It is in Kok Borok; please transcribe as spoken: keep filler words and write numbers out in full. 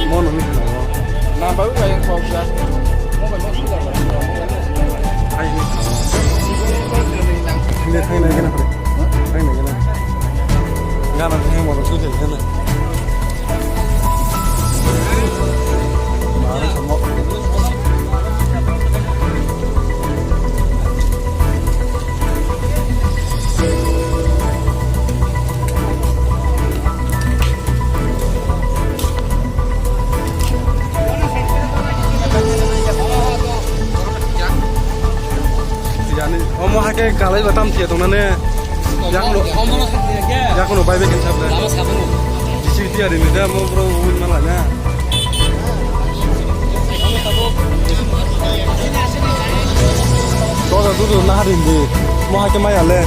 Mono hinwi khna o. Nang bai bai kok ja. Hai hinwi khna o. Hindi thainai gana pre. Thainai gana. Gana thainai mono sui thainai gana. Maro samo. Yani, omo hake kalai batam thia tong nane. Yakno, yakno bai bai kensa bre. Disi tiya ri ni da mo bro win mala na. Doga dudu na harin di. Mo hake maya le.